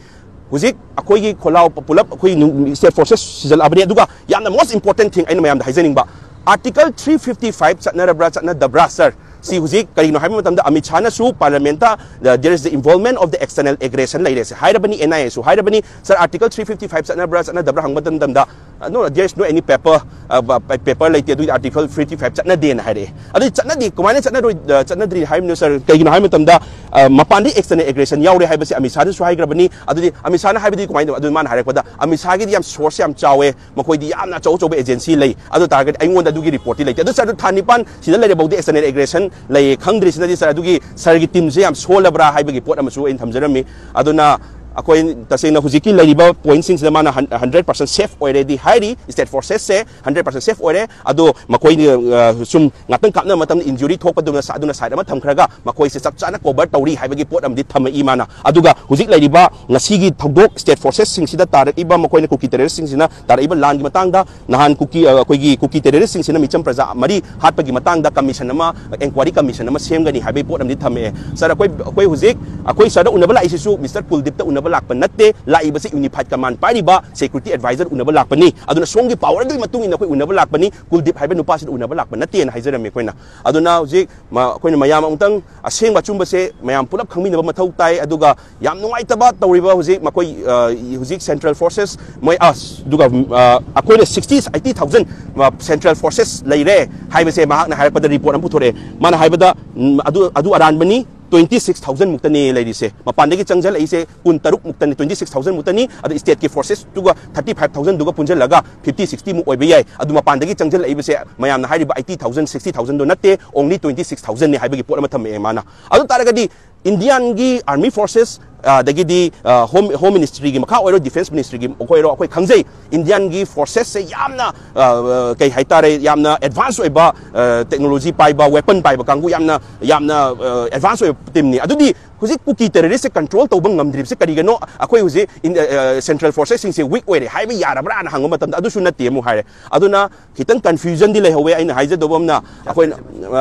ꯍꯧꯖꯤꯛ ꯑꯩꯈꯣꯏꯒꯤ ꯈꯣꯜꯂꯥꯎ ꯄꯨꯂꯞ ꯑꯩꯈꯣꯏ ꯅꯨꯡ-, ꯁ꯭ꯇꯦꯠ ꯐꯣꯔꯁꯦꯁ ꯁꯤꯖꯜꯂꯛꯑꯕꯅꯤ꯫ ꯑꯗꯨꯒ ꯌꯥꯝꯅ most important thing ꯑꯩꯅ ꯃꯌꯥꯝꯗ ꯍꯥꯏꯖꯅꯤꯡꯕ, Article three fifty five ꯆꯠꯅꯔꯕ꯭ꯔꯥ ꯆꯠꯅꯗꯕ꯭ꯔꯥ ꯁꯥꯔ? ꯁꯤ ꯍꯧꯖꯤꯛ ꯀꯔꯤꯒꯤꯅꯣ ꯍꯥꯏꯕ ꯃꯇꯝꯗ ꯑꯃꯤꯠ ꯁꯥꯍꯅꯁꯨ ꯄꯥꯔꯂꯤꯌꯥꯃꯦꯟꯠꯇ, "There is the involvement of the external aggression" ꯂꯩꯔꯦꯁꯦ ꯍꯥꯏꯔꯕꯅꯤ, ꯑꯦꯟ ꯑꯥꯏ ꯑꯦꯁꯨ ꯍꯥꯏꯔꯕꯅꯤ꯫ ꯁꯥꯔ, Article three fifty five ꯆꯠꯅꯕ꯭ꯔꯥ ꯆꯠꯅꯗꯕ꯭ꯔꯥ ꯍꯪꯕ ꯃꯇꯝꯗ, "No, there is no any paper, ꯑ, ꯕ-, ꯄꯦ-, ꯄꯦꯄꯔ ꯂꯩꯇꯦ, ꯑꯗꯨꯒꯤ Article three fifty five ꯆꯠꯅꯗꯦꯅ" ꯍꯥꯏꯔꯛꯑꯦ꯫ ꯑꯗꯨꯗꯤ ꯆꯠꯅꯗꯦ, ꯀꯃꯥꯏꯅ ꯆꯠꯅꯔꯣꯏ, ꯑ, ꯆꯠꯅꯗ꯭ꯔꯤ ꯍꯥꯏꯕꯅꯣ ꯁꯥꯔ? ꯀꯩꯒꯤꯅꯣ ꯍꯥꯏꯕ ꯃꯇꯝꯗ, ꯑ, ꯃꯄꯥꯟꯗꯒꯤ external aggression ꯌꯥꯎꯔꯦ ꯍꯥꯏꯕꯁꯤ ꯑꯃꯤꯠ ꯁꯥꯍꯅꯁꯨ ꯍꯥꯏꯈ꯭ꯔꯕꯅꯤ꯫ ꯑꯗꯨꯗꯤ ꯑꯃꯤꯠ ꯁꯥꯍꯅ ꯍꯥꯏꯕꯗꯤ ꯀꯃꯥꯏꯅ ꯇꯧꯕ? ꯑꯗꯨ ꯃꯥꯅ ꯍꯥꯏꯔꯛꯄꯗ, ꯑꯃꯤꯠ ꯁꯥꯍꯒꯤꯗꯤ ꯌꯥꯝ ꯁꯣꯔꯁ ꯌꯥꯝ ꯆꯥꯎꯋꯦ, ꯃꯈꯣꯏꯗꯤ ꯌꯥꯝꯅ ꯑꯆꯧ ꯑꯆꯧꯕ ꯑꯦꯖꯦꯟꯁꯤ ꯂꯩ꯫ ꯑꯗꯨ ꯇꯥꯔꯒꯗꯤ ꯑꯩꯉꯣꯟꯗ ꯑꯗꯨꯒꯤ ꯔꯤꯄꯣꯔꯠꯇꯤ ꯂꯩꯇꯦ꯫ ꯑꯗꯨ ꯁꯥꯔ, ꯑꯗꯨ ꯊꯥ ꯅꯤꯄꯥꯟ ꯁꯤꯗ ꯂꯩꯔꯦ ꯐꯥꯎꯗꯤ external aggression ꯂꯩꯌꯦ ꯈꯪꯗ꯭ꯔꯤꯁꯤꯅꯗꯤ ꯁꯥꯔ, ꯑꯗꯨꯒꯤ ꯁꯥꯔꯒꯤ ꯇꯤꯝꯁꯦ ꯌꯥꯝ ꯁꯣꯜꯂꯕ꯭ꯔꯥ ꯍꯥꯏꯕꯒꯤ ꯄꯣꯠ ꯑꯃꯁꯨ ꯑꯩꯅ ꯊꯝꯖꯔꯝꯃꯤ꯫ ꯑꯗꯨꯅ ꯑꯩꯈꯣꯏ ꯇꯁꯦꯡꯅ ꯍꯧꯖꯤꯛꯀꯤ ꯂꯩꯔꯤꯕ ꯄꯣꯏꯟꯠꯁꯤꯡꯁꯤꯗ ꯃꯥꯅ ꯍꯟꯗ꯭ꯔꯦꯠ ꯄꯥꯔꯁꯦꯟ ꯁꯦꯐ ꯑꯣꯏꯔꯦꯗꯤ ꯍꯥꯏꯔꯤ, ꯁ꯭ꯇꯦꯠ ꯐꯣꯔꯁꯦꯁꯁꯦ ꯍꯟꯗ꯭ꯔꯦꯠ ꯄꯥꯔꯁꯦꯟ ꯁꯦꯐ ꯑꯣꯏꯔꯦ꯫ ꯑꯗꯣ ꯃꯈꯣꯏꯅ, ꯑ, ꯁꯨꯝ ꯉꯥꯛꯇꯪ ꯀꯥꯞꯅꯕ ꯃꯇꯝꯗ ꯏꯟꯖꯨꯔꯤ ꯊꯣꯛꯄꯗꯨꯅ ꯁ-, ꯑꯗꯨꯅ ꯁꯥꯏꯠ ꯑꯃ ꯊꯝꯈ꯭ꯔꯒ ꯃꯈꯣꯏꯁꯦ ꯆꯞ ꯆꯥꯅ ꯀꯣꯚꯔ ꯇꯧꯔꯤ ꯍꯥꯏꯕꯒꯤ ꯄꯣꯠ ꯑꯃꯗꯤ ꯊꯝꯃꯛꯏ ꯃꯥꯅ꯫ ꯑꯗꯨꯒ ꯍꯧꯖꯤꯛ ꯂꯩꯔꯤꯕ ꯉꯁꯤꯒꯤ ꯊꯧꯗꯣꯛ, ꯁ꯭ꯇꯦꯠ ꯐꯣꯔꯁꯦꯁꯁꯤꯡꯁꯤꯗ ꯇꯥꯔꯛꯏꯕ, ꯃꯈꯣꯏꯅ ꯀꯨꯀꯤ ꯇꯦꯔꯣꯔꯤꯁꯁꯤꯡꯁꯤꯅ ꯇꯥꯔꯛꯏꯕ ꯂꯥꯟꯒꯤ ꯃꯇꯥꯡꯗ, ꯅꯍꯥꯟ ꯀꯨꯀꯤ, ꯑ, ꯑꯩꯈꯣꯏꯒꯤ ꯀꯨꯀꯤ ꯇꯦꯔꯣꯔꯤꯁꯁꯤꯡꯁꯤꯅ ꯃꯤꯆꯝ ꯄ꯭ꯔꯖꯥ ꯃꯔꯤ ꯍꯥꯠꯄꯒꯤ ꯃꯇꯥꯡꯗ ꯀꯃꯤꯁꯟ ꯑꯃ, ꯏꯟꯀ꯭ꯋꯥꯏꯔꯤ ꯀꯃꯤꯁꯟ ꯑꯃ ꯁꯦꯝꯒꯅꯤ ꯍꯥꯏꯕꯒꯤ ꯄꯣꯠ ꯑꯃꯗꯤ ꯊꯝꯃꯛꯑꯦ꯫ ꯁꯥꯔ, ꯑꯩꯈꯣꯏ, ꯑꯩꯈꯣꯏ ꯍꯧꯖꯤꯛ, ꯑꯩꯈꯣꯏ ꯁꯥꯔꯗ ꯎꯅꯕ ꯂꯥꯛꯏꯁꯤꯁꯨ ꯃꯤꯁꯇꯔ ꯀꯨꯜꯗꯤꯞꯇ ꯎꯅꯕ ꯂꯥꯛꯄ ꯅꯠꯇꯦ, ꯂꯥꯛꯏꯕꯁꯤ ꯌꯨꯅꯤꯐꯥꯏꯠ ꯀꯃꯥꯟ ꯄꯥꯏꯔꯤꯕ ꯁꯦꯀ꯭ꯌꯨꯔꯤꯇꯤ ꯑꯦꯗꯚꯥꯏꯖꯔ ꯎꯅꯕ ꯂꯥꯛꯄꯅꯤ, ꯑꯗꯨꯅ ꯁꯣꯝꯒꯤ ꯄꯥꯋꯔꯗꯨꯒꯤ ꯃꯇꯨꯡ ꯏꯟꯅ ꯑꯩꯈꯣꯏ ꯎꯅꯕ ꯂꯥꯛꯄꯅꯤ, ꯀꯨꯜꯗꯤꯞ ꯍꯥꯏꯕ ꯅꯨꯄꯥꯁꯤꯗ ꯎꯅꯕ ꯂꯥꯛꯄ ꯅꯠꯇꯦꯅ ꯍꯥꯏꯖꯔꯝꯃꯤ ꯑꯩꯈꯣꯏꯅ꯫ ꯑꯗꯨꯅ ꯍꯧꯖꯤꯛ ꯃ-, ꯑꯩꯈꯣꯏꯅ ꯃꯌꯥꯝ ꯑꯃꯨꯛꯇꯪ ꯑꯁꯦꯡꯕ ꯑꯆꯨꯝꯕꯁꯦ ꯃꯌꯥꯝ ꯄꯨꯂꯞ ꯈꯪꯃꯤꯟꯅꯕ ꯃꯊꯧ ꯇꯥꯏ꯫ ꯑꯗꯨꯒ ꯌꯥꯝ ꯅꯨꯡꯉꯥꯏꯇꯕ ꯇꯧꯔꯤꯕ ꯍꯧꯖꯤꯛ ꯃꯈꯣꯏ, ꯑ, ꯍꯧꯖꯤꯛ ꯁꯦꯟꯇ꯭ꯔꯦꯜ ꯐꯣꯔꯁꯦꯁ ꯃꯣꯏ, ꯑ, ꯑꯗꯨꯒ, ꯑ, ꯑꯩꯈꯣꯏꯅ ꯁꯤꯛꯁꯇꯤ, ꯑꯩꯠꯇꯤ ꯊꯥꯎꯖꯟ, ꯑ, ꯁꯦꯟꯇ꯭ꯔꯦꯜ ꯐꯣꯔꯁꯦꯁ ꯂꯩꯔꯦ ꯍꯥꯏꯕꯁꯦ ꯃꯍꯥꯛꯅ ꯍꯥꯏꯔꯛꯄꯗ ꯔꯤꯄꯣꯔꯠ ꯑꯃ ꯄꯨꯊꯣꯔꯛꯑꯦ꯫ ꯃꯥꯅ ꯍꯥꯏꯕꯗ, ꯎꯝ, ꯑꯗꯨ, ꯑꯗꯨ ꯑꯔꯥꯟꯕꯅꯤ, ꯇ꯭ꯋꯦꯟꯇꯤ ꯁꯤꯛꯁ ꯊꯥꯎꯖꯟ ꯃꯨꯛꯇꯅꯤ ꯂꯩꯔꯤꯁꯦ꯫ ꯃꯄꯥꯟꯗꯒꯤ ꯆꯪꯁꯤꯜꯂꯛꯏꯁꯦ ꯀꯨꯟ ꯇꯔꯨꯛ ꯃꯨꯛꯇꯅꯤ, ꯇ꯭ꯋꯦꯟꯇꯤ ꯁꯤꯛꯁ ꯊꯥꯎꯖꯟ ꯃꯨꯛꯇꯅꯤ꯫ ꯑꯗ ꯁ꯭ꯇꯦꯠꯀꯤ ꯐꯣꯔꯁꯦꯁꯇꯨꯒ ꯊꯥꯔꯇꯤ ꯐꯥꯏꯚ ꯊꯥꯎꯖꯟꯗꯨꯒ ꯄꯨꯟꯁꯤꯜꯂꯒ ꯐꯤꯐꯇꯤ ꯁꯤꯛꯁꯇꯤ ꯃꯨꯛ ꯑꯣꯏꯕ ꯌꯥꯏ꯫ ꯑꯗꯨ ꯃꯄꯥꯟꯗꯒꯤ ꯆꯪꯁꯤꯜꯂꯛꯏꯕꯁꯦ ꯃꯌꯥꯝꯅ ꯍꯥꯏꯔꯤꯕ ꯑꯩꯠꯇꯤ ꯊꯥꯎꯖꯟ, ꯁꯤꯛꯁꯇꯤ ꯊꯥꯎꯖꯟꯗꯣ ꯅꯠꯇꯦ, only ꯇ꯭ꯋꯦꯟꯇꯤ ꯁꯤꯛꯁ ꯊꯥꯎꯖꯟꯅꯤ ꯍꯥꯏꯕꯒꯤ ꯄꯣꯠ ꯑꯃ ꯊꯝꯃꯛꯑꯦ ꯃꯥꯅ꯫ ꯑꯗꯨ ꯇꯥꯔꯒꯗꯤ ꯏꯟꯗꯤꯌꯥꯟꯒꯤ ꯑꯥꯔꯃꯤ ꯐꯣꯔꯁꯦꯁ, ꯑꯗꯒꯤꯗꯤ, ꯑ, ꯍꯣꯝ, ꯍꯣꯝ ꯃꯤꯅꯤꯁꯇ꯭ꯔꯤꯒꯤ ꯃꯈꯥ ꯑꯣꯏꯔꯣ, ꯗꯤꯐꯦꯟꯁ ꯃꯤꯅꯤꯁꯇ꯭ꯔꯤꯒꯤ ꯑꯣꯏꯔꯣ, ꯑꯩꯈꯣꯏ ꯈꯪꯖꯩ ꯏꯟꯗꯤꯌꯥꯟꯒꯤ ꯐꯣꯔꯁꯦꯁꯁꯦ ꯌꯥꯝꯅ, ꯑ, ꯑ, ꯀꯩ ꯍꯥꯏꯇꯥꯔꯦ, ꯌꯥꯝꯅ ꯑꯦꯗꯚꯥꯟꯁ ꯑꯣꯏꯕ, ꯑ, ꯇꯦꯛꯅꯣꯂꯣꯖꯤ ꯄꯥꯏꯕ, ꯋꯦꯄꯟ ꯄꯥꯏꯕ ꯀꯥꯡꯕꯨ ꯌꯥꯝꯅ, ꯌꯥꯝꯅ, ꯑ, ꯑꯦꯗꯚꯥꯟꯁ ꯑꯣꯏꯕ ꯇꯤꯝꯅꯤ꯫ ꯑꯗꯨꯗꯤ ꯍꯧꯖꯤꯛ ꯀꯨꯀꯤ ꯇꯦꯔꯣꯔꯤꯁꯁꯦ ꯀꯟꯇ꯭ꯔꯣꯜ ꯇꯧꯕ ꯉꯝꯗ꯭ꯔꯤꯕꯁꯦ ꯀꯔꯤꯒꯤꯅꯣ? ꯑꯩꯈꯣꯏ ꯍꯧꯖꯤꯛ ꯏꯟ-, ꯑ, ꯑ, ꯁꯦꯟꯇ꯭ꯔꯦꯜ ꯐꯣꯔꯁꯦꯁꯁꯤꯡꯁꯦ ꯋꯤꯛ ꯑꯣꯏꯔꯦ ꯍꯥꯏꯕ ꯌꯥꯔꯕ꯭ꯔꯥꯅ ꯍꯪꯕ ꯃꯇꯝꯗ ꯑꯗꯨꯁꯨ ꯅꯠꯇꯦ ꯑꯃꯨꯛ ꯍꯥꯏꯔꯦ꯫ ꯑꯗꯨꯅ ꯈꯤꯇꯪ ꯀꯟꯐ꯭ꯌꯨꯖꯟꯗꯤ ꯂꯩꯍꯧꯋꯦ꯫ ꯑꯩꯅ ꯍꯥꯏꯖꯗꯧꯕ ꯑꯃꯅ, ꯑꯩꯈꯣꯏꯅ,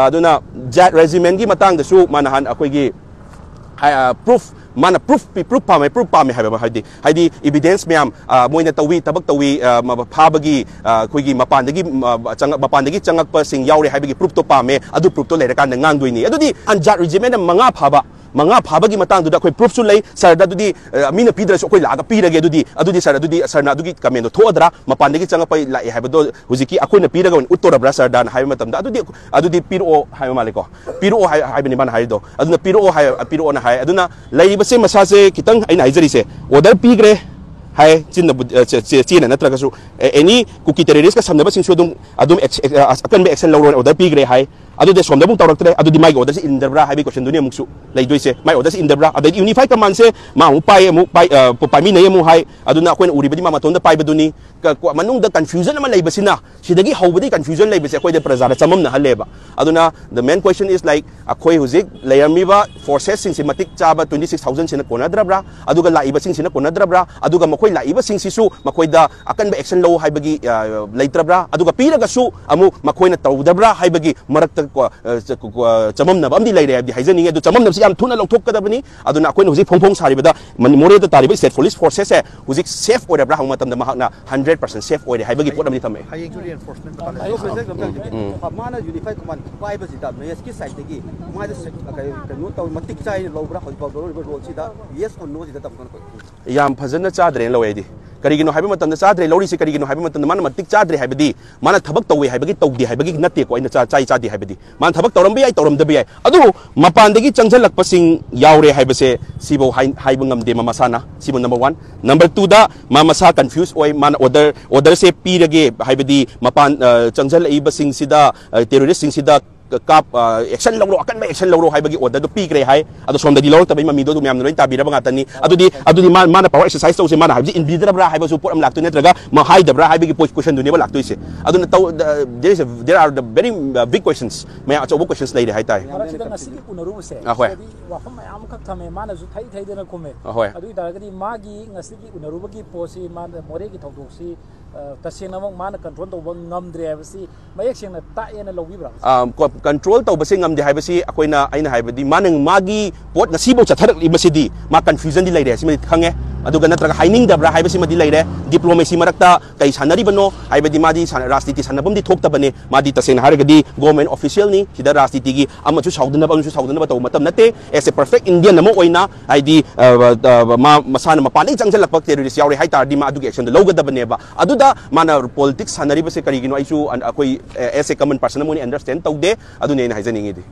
ꯑꯗꯨꯅ ꯖꯥꯠ ꯔꯦꯖꯤꯃꯦꯟꯒꯤ ꯃꯇꯥꯡꯗꯁꯨ ꯃꯥ ꯅꯍꯥꯟ ꯑꯩꯈꯣꯏꯒꯤ, ꯍꯥꯏ-, ꯑ, ꯄ꯭ꯔꯨꯐ, ꯃꯥꯅ ꯄ꯭ꯔꯨꯐ ꯄꯤ-, ꯄ꯭ꯔꯨꯐ ꯄꯥꯝꯃꯦ, ꯄ꯭ꯔꯨꯐ ꯄꯥꯝꯃꯦ ꯍꯥꯏꯕ ꯑꯃ, ꯍꯥꯏꯗꯤ, ꯍꯥꯏꯗꯤ ꯏꯕꯤꯗꯦꯟꯁ ꯃꯌꯥꯝ, ꯑ, ꯃꯣꯏꯅ ꯇꯧꯏ, ꯊꯕꯛ ꯇꯧꯏ, ꯑ, ꯃ-, ꯐꯥꯕꯒꯤ, ꯑ, ꯑꯩꯈꯣꯏꯒꯤ ꯃꯄꯥꯟꯗꯒꯤ, ꯃ-, ꯆꯪꯉꯛ-, ꯃꯄꯥꯟꯗꯒꯤ ꯆꯪꯉꯛꯄꯁꯤꯡ ꯌꯥꯎꯔꯦ ꯍꯥꯏꯕꯒꯤ ꯄ꯭ꯔꯨꯐꯇꯣ ꯄꯥꯝꯃꯦ, ꯑꯗꯨ ꯄ꯭ꯔꯨꯐꯇꯣ ꯂꯩꯔꯀꯥꯟꯗ ꯉꯥꯡꯗꯣꯏꯅꯤ꯫ ꯑꯗꯨꯗꯤ ꯖꯥꯠ ꯔꯦꯖꯤꯃꯦꯟ ꯃꯉꯥ ꯐꯥꯕ, ꯃꯉꯥ ꯐꯥꯕꯒꯤ ꯃꯇꯥꯡꯗꯨꯗ ꯑꯩꯈꯣꯏ ꯄ꯭ꯔꯨꯐꯁꯨ ꯂꯩ꯫ ꯁꯥꯔꯗ ꯑꯗꯨꯗꯤ, ꯑ, ꯃꯤꯅ ꯄꯤꯗ꯭ꯔꯁꯨ ꯑꯩꯈꯣꯏ ꯂꯥꯛꯑꯒ ꯄꯤꯔꯒꯦ꯫ ꯑꯗꯨꯗꯤ, ꯑꯗꯨꯗꯤ ꯁꯥꯔ, ꯑꯗꯨꯗꯤ ꯁꯥꯔꯅ ꯑꯗꯨꯒꯤ ꯀꯃꯦꯟꯗꯣ ꯊꯣꯛꯑꯗ꯭ꯔꯥ? ꯃꯄꯥꯟꯗꯒꯤ ꯆꯪꯉꯛꯄ ꯂꯥꯛꯑꯦ ꯍꯥꯏꯕꯗꯣ ꯍꯧꯖꯤꯛꯀꯤ ꯑꯩꯈꯣꯏꯅ ꯄꯤꯔꯒ ꯑꯣꯏꯅ ꯎꯠꯇꯣꯔꯕ꯭ꯔꯥ ꯁꯥꯔꯗꯥꯅ ꯍꯥꯏꯕ ꯃꯇꯝꯗ, ꯑꯗꯨꯗꯤ, ꯑꯗꯨꯗꯤ ꯄꯤꯔꯛꯑꯣ ꯍꯥꯏꯕ ꯃꯥꯜꯂꯦꯀꯣ꯫ ꯄꯤꯔꯛꯑꯣ ꯍꯥꯏ-, ꯍꯥꯏꯕꯅꯤ ꯃꯥꯅ ꯍꯥꯏꯔꯤꯗꯣ꯫ ꯑꯗꯨꯅ ꯄꯤꯔꯛꯑꯣ ꯍꯥꯏ-, ꯄꯤꯔꯛꯑꯣꯅ ꯍꯥꯏ꯫ ꯑꯗꯨꯅ ꯂꯩꯔꯤꯕꯁꯦ ꯃꯁꯥꯁꯦ ꯈꯤꯇꯪ ꯑꯩꯅ ꯍꯥꯏꯖꯔꯤꯁꯦ, ꯑꯣꯔꯗꯔ ꯄꯤꯈ꯭ꯔꯦ ꯍꯥꯏ, ꯆꯤꯟꯅꯕꯨ-, ꯑ, ꯆꯦ-, ꯆꯦ-, ꯆꯦꯅ ꯅꯠꯇ꯭ꯔꯒꯁꯨ, ꯑꯦ-, ꯑꯦꯅꯤ ꯀꯨꯀꯤ ꯇꯦꯔꯣꯔꯤꯁꯀ ꯁꯝꯅꯕꯁꯤꯡꯁꯨ ꯑꯗꯨꯝ, ꯑꯗꯨꯝ ꯑꯦꯛꯁ-, ꯑꯦꯛ-, ꯑ, ꯑꯀꯟꯕ ꯑꯦꯛꯁꯟ ꯂꯧꯔꯣꯅ ꯑꯣꯔꯗꯔ ꯄꯤꯈ꯭ꯔꯦ ꯍꯥꯏ꯫ ꯑꯗꯨꯗꯤ ꯁꯣꯝꯗ ꯑꯃꯨꯛ ꯇꯧꯔꯛꯇ꯭ꯔꯦ, ꯑꯗꯨꯗꯤ ꯃꯥꯒꯤ order ꯁꯦ ꯏꯟꯗꯕ꯭ꯔꯥ ꯍꯥꯏꯕꯒꯤ question ꯗꯨꯅꯤ ꯑꯃꯨꯛꯁꯨ ꯂꯩꯗꯣꯏꯁꯦ꯫ ꯃꯥꯒꯤ order ꯁꯦ ꯏꯟꯗꯕ꯭ꯔꯥ? ꯑꯗꯩꯗꯤ Unified Command ꯁꯦ ꯃꯥ ꯑꯃꯨꯛ ꯄꯥꯏ, ꯑꯃꯨꯛ ꯄꯥꯏ, ꯑ, ꯄꯥꯏꯃꯤꯟꯅꯩ ꯑꯃꯨꯛ ꯍꯥꯏ, ꯑꯗꯨꯅ ꯑꯩꯈꯣꯏꯅ ꯎꯔꯤꯕꯗꯤ ꯃꯥ ꯃꯇꯣꯝꯗ ꯄꯥꯏꯕꯗꯨꯅꯤ꯫ ꯀ-, ꯀꯣ-, ꯃꯅꯨꯡꯗ confusion ꯑꯃ ꯂꯩꯕꯁꯤꯅ, ꯁꯤꯗꯒꯤ ꯍꯧꯕꯗꯒꯤ confusion ꯂꯩꯕꯁꯦ ꯑꯩꯈꯣꯏꯗ ꯄ꯭ꯔꯖꯥꯗ ꯆꯃꯝꯅꯍꯜꯂꯦꯕ꯫ ꯑꯗꯨꯅ the main question is like, ꯑꯩꯈꯣꯏ ꯍꯧꯖꯤꯛ ꯂꯩꯔꯝꯃꯤꯕ forces ꯁꯤꯡꯁꯦ ꯃꯇꯤꯛ ꯆꯥꯕ twenty six thousand ꯁꯤꯅ ꯀꯣꯟꯅꯗ꯭ꯔꯕ꯭ꯔꯥ? ꯑꯗꯨꯒ ꯂꯥꯛꯏꯕꯁꯤꯡꯁꯤꯅ ꯀꯣꯟꯅꯗ꯭ꯔꯕ꯭ꯔꯥ? ꯑꯗꯨꯒ ꯃꯈꯣꯏ ꯂꯥꯛꯏꯕꯁꯤꯡꯁꯤꯁꯨ ꯃꯈꯣꯏꯗ ꯑꯀꯟꯕ action ꯂꯧ ꯍꯥꯏꯕꯒꯤ, ꯑ, ꯂꯩꯇ꯭ꯔꯕ꯭ꯔꯥ? ꯑꯗꯨꯒ ꯄꯤꯔꯒꯁꯨ ꯑꯃꯨꯛ ꯃꯈꯣꯏꯅ ꯇꯧꯗꯕ꯭ꯔꯥ ꯍꯥꯏꯕꯒꯤ ꯃꯔꯛꯇ ꯀꯣ, ꯑ, ꯆ-, ꯀꯣ, ꯀꯣ, ꯆꯃꯝꯅꯕ ꯑꯃꯗꯤ ꯂꯩꯔꯦ ꯍꯥꯏꯕꯗꯤ ꯍꯥꯏꯖꯅꯤꯡꯉꯤ꯫ ꯑꯗꯨ ꯆꯃꯝꯅꯕꯁꯤ ꯌꯥꯝ ꯊꯨꯅ ꯂꯧꯊꯣꯛꯀꯗꯕꯅꯤ꯫ ꯑꯗꯨꯅ ꯑꯩꯈꯣꯏꯅ ꯍꯧꯖꯤꯛ ꯐꯣꯡ ꯐꯣꯡ ꯁꯥꯔꯤꯕꯗ ꯃꯅꯤ-, ꯃꯣꯔꯦꯗ ꯇꯥꯔꯤꯕ state police forces ꯁꯦ ꯍꯧꯖꯤꯛ safe ꯑꯣꯏꯔꯕ꯭ꯔꯥ ꯍꯪꯕ ꯃꯇꯝꯗ ꯃꯍꯥꯛꯅ hundred percent safe ꯑꯣꯏꯔꯦ ꯍꯥꯏꯕꯒꯤ ꯄꯣꯠ ꯑꯃꯗꯤ ꯊꯝꯃꯛꯑꯦ꯫ ꯍꯌꯦꯡꯁꯨ reinforcement ꯑꯗꯣ ꯄ꯭ꯔꯖꯦꯟ ꯇꯧꯖꯒꯦ꯫ ꯎꯝ꯫ ꯃꯥꯅ Unified Command ꯄꯥꯏꯕꯁꯤꯗ ꯃꯦꯁꯀꯤ ꯁꯥꯏꯠꯇꯒꯤ ꯃꯥꯗ ꯁ-, ꯀꯩ-, ꯀꯩꯅꯣ ꯇꯧ, ꯃꯇꯤꯛ ꯆꯥꯏꯅ ꯂꯧꯕ꯭ꯔꯥ? ꯍꯧꯖꯤꯛꯐꯥꯎ ꯂꯧꯔꯤꯕ role ꯁꯤꯗ yes or no ꯁꯤꯗ ꯇꯝꯒꯅ ꯑꯩꯈꯣꯏ꯫ ꯌꯥꯝ ꯐꯖꯅ ꯆꯥꯗ꯭ꯔꯦꯅ ꯂꯧꯋꯦ ꯑꯩꯗꯤ꯫ ꯀꯔꯤꯒꯤꯅꯣ ꯍꯥꯏꯕ ꯃꯇꯝꯗ, ꯆꯥꯗ꯭ꯔꯦ ꯂꯧꯔꯤꯁꯦ ꯀꯔꯤꯒꯤꯅꯣ ꯍꯥꯏꯕ ꯃꯇꯝꯗ, ꯃꯥꯅ ꯃꯇꯤꯛ ꯆꯥꯗ꯭ꯔꯦ ꯍꯥꯏꯕꯗꯤ ꯃꯥꯅ ꯊꯕꯛ ꯇꯧꯋꯦ ꯍꯥꯏꯕꯒꯤ, ꯇꯧꯗꯦ ꯍꯥꯏꯕꯒꯤ ꯅꯠꯇꯦꯀꯣ꯫ ꯑꯩꯅ ꯆꯥ-, ꯆꯥꯏ ꯆꯥꯗꯦ ꯍꯥꯏꯕꯗꯤ, ꯃꯥꯅ ꯊꯕꯛ ꯇꯧꯔꯝꯕ ꯌꯥꯏ, ꯇꯧꯔꯝꯗꯕ ꯌꯥꯏ, ꯑꯗꯨꯕꯨ ꯃꯄꯥꯟꯗꯒꯤ ꯆꯪꯁꯤꯜꯂꯛꯄꯁꯤꯡ ꯌꯥꯎꯔꯦ ꯍꯥꯏꯕꯁꯦ ꯁꯤꯐꯧ ꯍꯥꯏ-, ꯍꯥꯏꯕ ꯉꯝꯗꯦ ꯃꯥ ꯃꯁꯥꯅ꯫ ꯁꯤꯕꯨ number one꯫ Number twoꯗ ꯃꯥ ꯃꯁꯥ confuse ꯑꯣꯏ, ꯃꯥꯅ order, orderꯁꯦ ꯄꯤꯔꯒꯦ ꯍꯥꯏꯕꯗꯤ ꯃꯄꯥꯟ, ꯑ, ꯆꯪꯁꯤꯜꯂꯛꯏꯕꯁꯤꯡꯁꯤꯗ, ꯑ, terroristꯁꯤꯡꯁꯤꯗ ꯀꯥꯞ-, ꯑ, action ꯂꯧꯔꯣ, ꯑꯀꯟꯕ action ꯂꯧꯔꯣ ꯍꯥꯏꯕꯒꯤ orderꯗꯨ ꯄꯤꯈ꯭ꯔꯦ ꯍꯥꯏ꯫ ꯑꯗꯣ ꯁꯣꯝꯗꯗꯤ ꯂꯧꯔꯛꯇꯕꯒꯤ ꯃꯃꯤꯗꯣ ꯑꯗꯨ ꯃꯌꯥꯝꯅ ꯂꯣꯏ ꯇꯥꯕꯤꯔꯕ ꯉꯥꯛꯇꯅꯤ꯫ ꯑꯗꯨꯗꯤ, ꯑꯗꯨꯗꯤ ꯃꯥ-, ꯃꯥꯅ power exercise ꯇꯧꯁꯦ, ꯃꯥꯅ ꯍꯥꯏꯕꯁꯤ ꯏꯟꯕꯤꯗ꯭ꯔꯕ꯭ꯔꯥ ꯍꯥꯏꯕꯁꯨ ꯄꯣꯠ ꯑꯃ ꯂꯥꯛꯇꯣꯏ ꯅꯠꯇ꯭ꯔꯒ ꯃꯥ ꯍꯥꯏꯗꯕ꯭ꯔꯥ ꯍꯥꯏꯕꯒꯤ ꯄꯣꯏ-, questionꯗꯨꯅꯦꯕ ꯂꯥꯛꯇꯣꯏꯁꯦ꯫ ꯑꯗꯨꯅ ꯇꯧ-, the, there is a, there are the very, uh, big questions, ꯃꯌꯥꯝ ꯑꯆꯧꯕ questions ꯂꯩꯔꯦ ꯍꯥꯏꯇꯥꯔꯦ꯫ ꯃꯔꯛꯁꯤꯗ ꯉꯁꯤꯒꯤ ꯎꯅꯔꯨꯕꯁꯦ ꯑ, ꯍꯣꯏ꯫ ꯁꯤꯗꯗꯤ ꯋꯥꯐꯝ ꯃꯌꯥꯝ ꯑꯃꯈꯛ ꯊꯝꯃꯦ, ꯃꯥꯅꯁꯨ ꯊꯩ ꯊꯩꯗꯅ ꯈꯨꯝꯃꯦ꯫ ꯑ, ꯍꯣꯏ꯫ ꯑꯗꯨ ꯑꯣꯏ ꯇꯥꯔꯒꯗꯤ ꯃꯥꯒꯤ ꯉꯁꯤꯒꯤ ꯎꯅꯔꯨꯕꯒꯤ ꯄꯣꯠꯁꯤ, ꯃꯥꯅ ꯃꯣꯔꯦꯒꯤ ꯊꯧꯗꯣꯛꯁꯤ, ꯑ, ꯇꯁꯦꯡꯅꯃꯛ ꯃꯥꯅ control ꯇꯧꯕ ꯉꯝꯗ꯭ꯔꯦ ꯍꯥꯏꯕꯁꯤ ꯃꯌꯦꯛ ꯁꯦꯡꯅ ꯇꯥꯛꯑꯦꯅ ꯂꯧꯕꯤꯕ꯭ꯔꯥ? ꯑ, ꯀꯣ-, control ꯇꯧꯕꯁꯦ ꯉꯝꯗꯦ ꯍꯥꯏꯕꯁꯤ ꯑꯩꯈꯣꯏꯅ, ꯑꯩꯅ ꯍꯥꯏꯕꯗꯤ ꯃꯥꯅ ꯃꯥꯒꯤ ꯄꯣꯠ ꯉꯁꯤꯐꯥꯎ ꯆꯠꯊꯔꯛꯂꯤꯕꯁꯤꯗꯤ ꯃꯥ confusionꯗꯤ ꯂꯩꯔꯦ, ꯁꯤꯃꯗꯤ ꯈꯪꯉꯦ꯫ ꯑꯗꯨꯒ ꯅꯠꯇ꯭ꯔꯒ ꯍꯥꯏꯅꯤꯡꯗꯕ꯭ꯔꯥ ꯍꯥꯏꯕꯁꯤꯃꯗꯤ ꯂꯩꯔꯦ꯫ Diplomacy ꯃꯔꯛꯇ ꯀꯩ ꯁꯥꯟꯅꯔꯤꯕꯅꯣ ꯍꯥꯏꯕꯗꯤ ꯃꯥꯗꯤ ꯁꯥꯟꯅ-, ꯔꯥꯖꯅꯤꯇꯤ ꯁꯥꯟꯅꯐꯝꯗꯤ ꯊꯣꯛꯇꯕꯅꯦ꯫ ꯃꯥꯗꯤ ꯇꯁꯦꯡꯅ ꯍꯥꯏꯔꯒꯗꯤ government officialꯅꯤ꯫ ꯁꯤꯗ ꯔꯥꯖꯅꯤꯇꯤꯒꯤ ꯑꯃꯁꯨ ꯁꯥꯎꯗꯅꯕ, ꯑꯃꯁꯨ ꯁꯥꯎꯗꯅꯕ ꯇꯧꯕ ꯃꯇꯝ ꯅꯠꯇꯦ꯫ As a perfect Indian ꯑꯃ ꯑꯣꯏꯅ, ꯍꯥꯏꯗꯤ, ꯑ, ꯑ, ꯃꯥ ꯃꯁꯥꯅ ꯃꯄꯥꯟꯗꯒꯤ ꯆꯪꯁꯤꯜꯂꯛꯄ terrorist ꯌꯥꯎꯔꯦ ꯍꯥꯏ ꯇꯥꯔꯗꯤ ꯃꯥ ꯑꯗꯨꯒꯤ actionꯗꯨ ꯂꯧꯒꯗꯕꯅꯦꯕ꯫ ꯑꯗꯨꯗ ꯃꯥꯅ politics ꯁꯥꯟꯅꯔꯤꯕꯁꯦ ꯀꯔꯤꯒꯤꯅꯣ ꯑꯩꯁꯨ ꯑꯟ-, ꯑꯩꯈꯣꯏ, ꯑ, as a common person ꯑꯃ ꯑꯣꯏꯅ understand ꯇꯧꯗꯦ꯫ ꯑꯗꯨꯅꯤ ꯑꯩꯅ ꯍꯥꯏꯖꯅꯤꯡꯉꯤꯗꯤ꯫